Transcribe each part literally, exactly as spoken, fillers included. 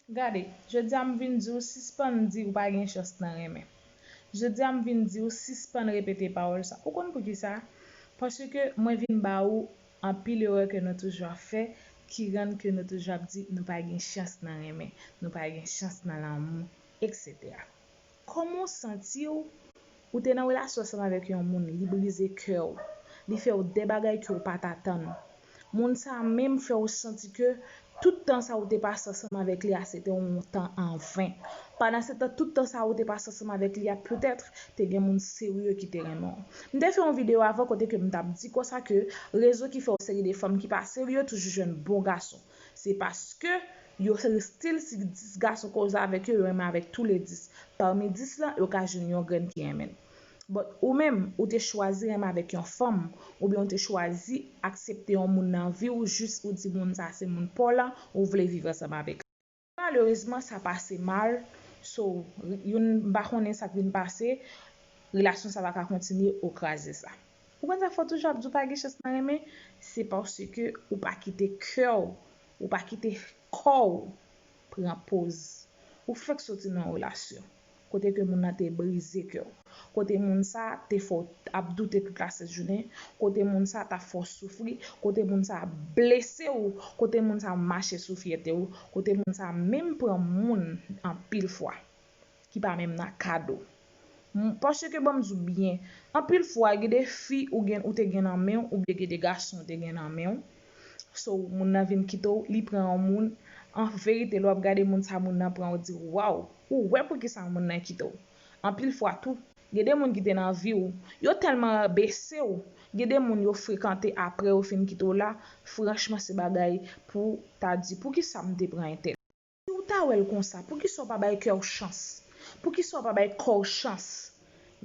Gade, jodi a m vin di w sispann di ou pa gen chans nan renmen. Jodi a m vin di w sispann repete pawòl sa. Ou konn poukisa? Paske mwen vin ba ou anpil erè ke nou toujou ap fè, ki rann ke nou toujou ap di nou pa gen chans nan renmen, nou pa gen chans nan lanmou, etsetera. Kòman w santi w? Ou te nan relasyon ansanm avèk yon moun, li brize kè w, li fè w de bagay ke w pa t atann. Moun sa a menm fè w santi ke tout tan sa ou te pase ansanm avèk li a, se te yon tan an ven. Pandan se tan, tout tan sa ou te pase ansanm avèk li a, petèt, te gen moun serye ki te renmen w. M te fè yon videyo avan kote ke m t ap di konsa ke rezon ki fè yon seri de fanm ki pa serye toujou jwenn bon gason. Se paske yo still si dis gason koze avèk yo, yo renmen avèk tou le dis. Pami dis lan, yo ka jwenn yon grenn ki renmen l. But ou menm, ou te chwazi renmen avèk yon fanm, oubyen ou te chwazi aksepte yon moun nan vi w, jis ou di moun sa se moun pa w lan, ou vle viv ansanm avèk li. Malerezman, sa pase mal, so, youn m pa konnen sa k vin pase, relasyon sa pa ka kontinye, ou kraze sa. Ou konn sa k fè w toujou ap di w pa gen chans nan renmen? Se paske ou pa kite kè w, ou pa kite kò w pran poz. Ou fèk soti nan yon relasyon kote ke moun nan te brize kè w, kote moun sa te fè w ap doute tout lasent jounen, kote moun sa t ap fè w soufri, kote moun sa blese w, kote moun sa mache sou fyète w, kote moun sa menm pran moun anpil fwa ki pa menm nan kad ou. M- Paske ban m di w byen, anpil fwa gen de fi ou gen ou te gen nan men w, oubyen gen de gason ou te gen nan men w. So, moun nan vin kite w, li pran yon moun. An verite, lè w ap gade moun sa moun nan pran, ou di, waw, ou wè poukisa moun nan kite w. Anpil fwa tou, gen de moun ki te nan vi w, yo tèlman bese w, gen de moun yo frekante apre yo fin kite w la, franchman, se bagay pou w ta di, poukisa m te pran entèl? Si w ta wè l konsa, poukisa w pa bay kè w chans? Poukisa w pa bay kò w chans?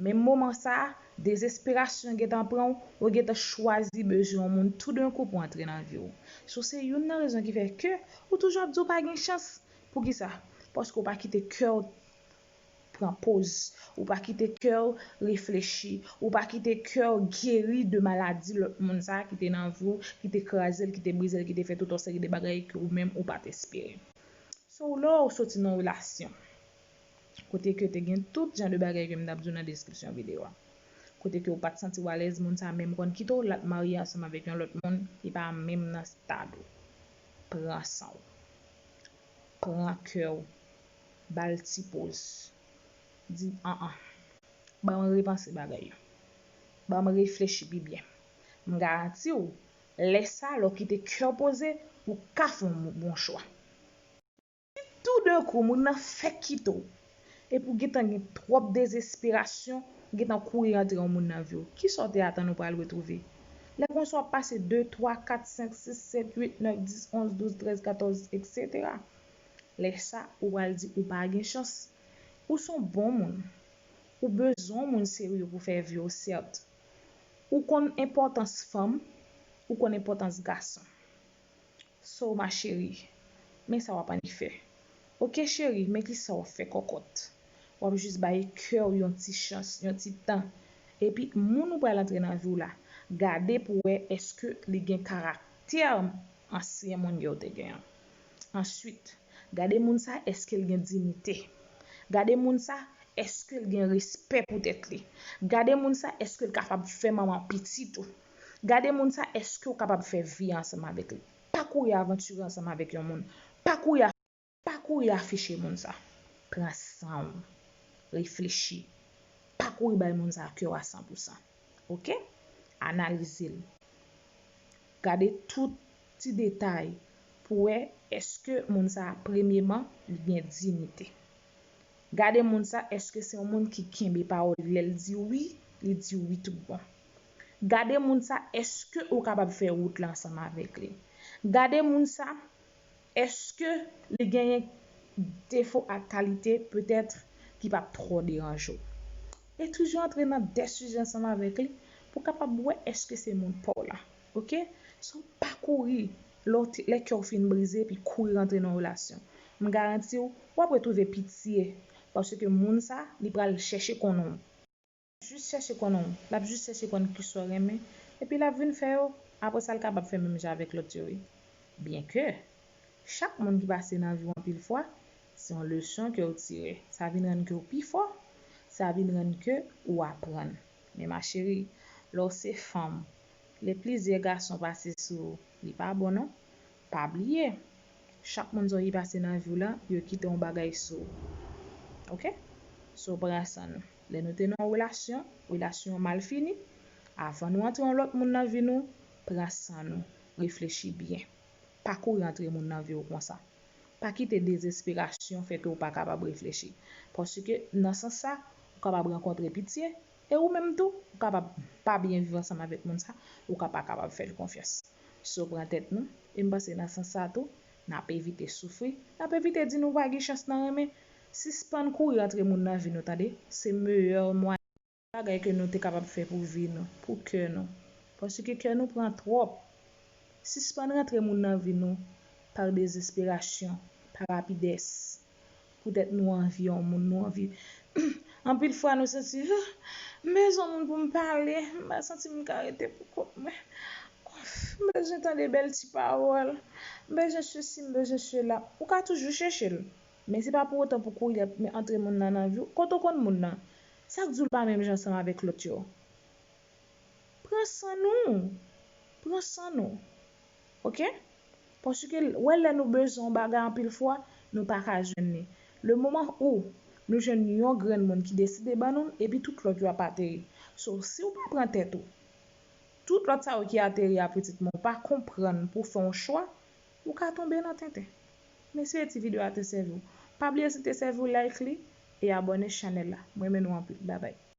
Menm moman sa a, dezesperasyon gentan pran w, ou gentan chwazi bezwen yon moun toudenkou pou antre nan vi w. So, se youn nan rezon ki fè ke ou toujou ap di w pa gen chans. Poukisa? Paske w pa kite kè w pran poz. Ou pa kite kè w reflechi. Ou pa kite kè w geri de maladi lòt moun sa a ki te nan vi w, ki te kraze l, ki te brize l, ki te fè tout yon seri de bagay ke ou menm ou pa t espere. So, lè w soti nan yon relasyon, kote ke te gen tout jan de bagay ke m t ap di w nan deskripsyon videyo a, kote ke w pa t santi w alèz, moun sa a menm konn kite w, l ap marye ansanm avèk yon lòt moun ki pa menm nan stad ou. Pran san w. Pran kè w. Ba l ti poz. Di, an an. Ban m repanse bagay yo. Ban m reflechi pi byen. M garanti w, lè sa a, lè w kite kè w poze, ou ka fè yon bon chwa. Si toudenkou moun nan fèk kite w, epi w gentan gen twòp dezesperasyon, ou gentan kouri rantre yon moun nan vi w, kisa w te atann ou pral retwouve? Lè konsa w ap pase de, twa, kat, senk, sis, sèt, uit, nèf, dis, onz, douz, trèz, katòz, etsetera. Lè sa, ou pral di ou pa gen chans. Ou se yon bon moun. Ou bezwen yon moun serye pou fè vi w, sèt. Ou konn enpòtans fanm, ou konn enpòtans gason. So, ma chérie, men sa w ap annik fè. Oke, cheri, men kisa w ap fè, kòkòt. W ap jis bay kè w yon ti chans, yon ti tan. Epi, moun ou pral antre nan vi w la, gade pou wè èske li gen karaktè ansyen moun ke w te gen an. Answit, gade moun sa èske l gen diyite. Gade moun sa èske l gen respè pou tèt li. Gade moun sa èske l kapab fè manman pitit ou. Gade moun sa èske w kapab fè vi ansanm avèk li. Pa kouri avantire ansanm avèk yon moun. Pa kouri a- Pa kouri afiche moun sa. Pran san w. Reflechi. Pa kouri bay moun sa kè w a san pou san. Oke? Analize l. Gade tout ti detay pou wè èske moun sa a, premyeman, li gen diyite. Gade moun sa, èske se yon moun ki kenbe pawòl li? Lè l di wi, li di wi tout bon. Gade moun sa, èske ou kapab fè wout la ansanm avèk li? Gade moun sa, èske li genyen defo ak kalite petèt ki p ap twò deranje w? E toujou antre nan de sijè ansanm avèk li pou w kapab wè èske se moun pa w la. Oke? So, pa kouri lè w te- lè kè w fin brize epi kouri rantre nan yon relasyon. M garanti w, w ap retwouve pitye paske moun sa, li pral chèche konnen w. Jis chèche konnen w. L ap jis chèche konn kisa w renmen. Epi l ap vin fè yo. Apre sa, l kapab fè menm jan avèk lòt yo, wi. Byenke, chak moun ki pase nan vi w anpil fwa, Se yon leson ke w tire. Sa vin rann ke w pi fò, sa vin rann ke w aprann. Men ma chérie, lè w se fanm, lè plizyè gason pase sou ou, li pa bon non. Pa bliye, chak moun sa yo ki pase nan vi w lan, yo kite yon bagay sou ou. Oke? So, pran san nou. Lè nou te nan yon relasyon, relasyon an mal fini, avan nou antre yon lòt moun nan vi nou, pran san nou, reflechi byen. Pa kouri antre moun nan vi w konsa. Pa kite dezesperasyon fè ke w pa kapab reflechi. Paske nan sans sa, ou kapab rankontre pitye, e ou menm tou, ou kapab pa byen viv ansanm avèk moun sa, ou ka pa kapab fè l konfyans. So, pran tèt nou, e m panse nan sans sa tou, n ap evite soufri, n ap evite di nou pa gen chans nan renmen. Sispann kouri antre moun nan vi nou, tande? Se meyè mwayen. Bagay ke nou te kapab fè pou vi nou, pou kè nou. Paske kè nou pran twòp. Sispann rantre moun nan vi nou pa dezesperasyon, pa rapidès. Poutèt nou anvi yon moun, nou anvi. Anpil fwa nou santi, "Ah, m bezwen yon moun pou m pale, m pa santi m ka rete pou kont mwen. Of, m bezwen tande bèl ti pawòl, m bezwen sesi, m bezwen sela." Ou ka toujou chèche l, men se pa pou otan pou kouri ap antre moun nan nan vi w. Kote w konn moun nan? Sa k di w l pa menm jan ansanm avèk lòt yo? Pran san nou. Pran san nou. Oke? Paske wè lè nou bezwen yon bagay anpil fwa, nou pa ka jwenn li. Le moman ou nou jwenn yon grenn moun ki deside ban nou l, epi tout lòt yo ap ateri. So, si w pa pran tèt ou, tout lòt sa yo ki ateri a pitit men w pa konprann pou w fè yon chwa, ou ka tonbe nan tenten. M espere ti videyo a te sèvi w. Pa bliye si te sèvi w, like li e abòne chanèl la. M renmen nou anpil. Babay.